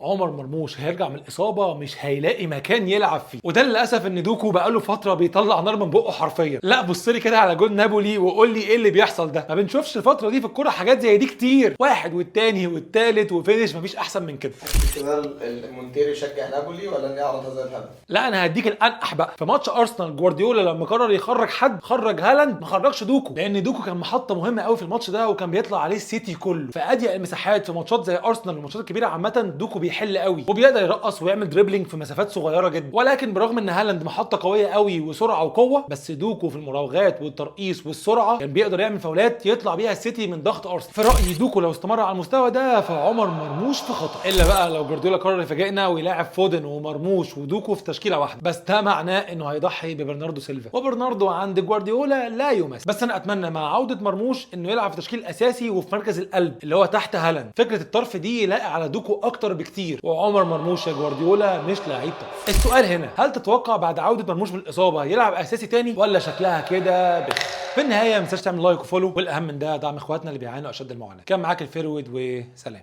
عمر مرموش هيرجع من الاصابة مش هيلاقي مكان يلعب فيه، وده للاسف ان دوكو بقاله فترة بيطلع نار من بقه حرفيا. لا بص لي كده على جول نابولي وقول لي ايه اللي بيحصل ده. ما بنشوفش الفترة دي في الكورة حاجات زي دي كتير، واحد والتاني والتالت و finish، مفيش احسن من كده. كده المونتيري يشجع نابولي ولا يعرض هذا الهدف؟ لا انا هديك الانقح بقى. في ماتش ارسنال جوارديولا لما قرر يخرج حد خرج هالاند، ما خرجش دوكو، لان دوكو كان محطة مهمة قوي في الماتش ده وكان بيطلع عليه السيتي كله. في اضيق المساحات في ماتشات زي ارسنال والماتشات الكبيرة عامة دوكو بيحل قوي وبيقدر يرقص ويعمل dribbling في مسافات صغيرة جدا. ولكن برغم ان هالاند محطة قوية قوي وسرعة وقوه، بس دوكو في المراوغات والترقيص والسرعة كان بيقدر يعمل فاولات يطلع بيها السيتي من ضغط ارسنال. في رايي دوكو لو استمر على المستوى ده فعمر مرموش في خطر، الا بقى لو جوارديولا قرر يفاجئنا ويلاعب فودن ومرموش ودوكو في تشكيله واحدة، بس ده معناه انه هيضحي ببرناردو سيلفا، وبرناردو عند جوارديولا لا يمس. بس انا اتمنى مع عوده مرموش انه يلعب في تشكيل اساسي وفي مركز القلب اللي هو تحت هالاند. فكرة الطرف دي لاقي على دوكو اكتر بكتير، وعمر مرموش يا جوارديولا مش لعيب طرف. السؤال هنا، هل تتوقع بعد عوده مرموش من الاصابة يلعب اساسي تاني ولا شكلها كده بخ؟ في النهاية ما تنساش تعمل like و follow، والاهم من ده دعم اخواتنا اللي بيعانوا اشد المعاناة. كان معاك الفيرود وسلام.